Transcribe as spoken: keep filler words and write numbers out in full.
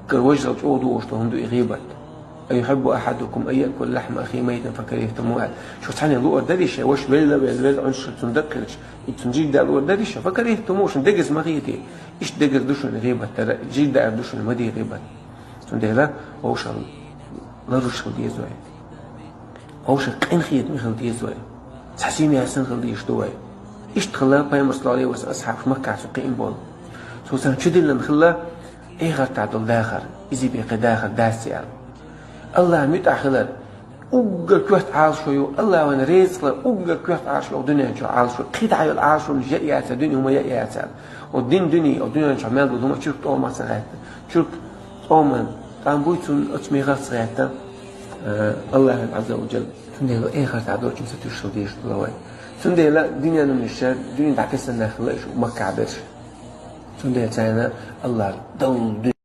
Кхы важа чӀогӀа догӀуш дола хӀама да и гӀийбат. «أيحب أحدكم أن يأكل لحم أخيه ميتا فكرهتموه», аьлла. Шух цхьаннена луъар дарий шоана, ваша велла, велла, велла, Ӏуншах цунна даккха хилча, и цунна жига даар луъар дарий шоана, «فكرهتموه», шун дегаза ма хетий. Иштта дегаза да шоана гӀийбат дар, жига даар да шоана, ма де гӀийбат. Цундела вовшах ларвеш хила деза вай. Вовшах къинхетаме хила деза вай. Цхьа сийна ясна хила дезаш да вай. Иштта хилла Пайхамара, саллаллаху Ӏалайхи ва саллам, асхьабаш Маккахьа цу кхиъна бола. Цу санна чудиллина хилла эхартахь дола дахар, изза бекхе дахар дац аьлла. АллахӀа муьтӀахь хилар, уггар коьрта Ӏалашо ю, АллахӀ вайна реза хилар, уггар коьрта Ӏалашо ю дуьнен чу Ӏалашо, кхидӀа йола Ӏалашонаш яа яц, дуьне хӀума яа яц аьлла. Оцу дин дуьне, оцу дуьнен чу мел дола хӀума чурк тӀомах ца гӀетта, чурк тӀоман тӀам буй цунна, оцу мехах ца гӀетта, э, АллахӀ Ӏазза ва Джалла. Цундела эхартахь долчун сатуьйсуш хила дезаш хилла вай. Цундела дуьненан уьш, дуьне дӀакхиссинарг хилла уьш Маккахьа берш. Цундела царна АллахӀа долу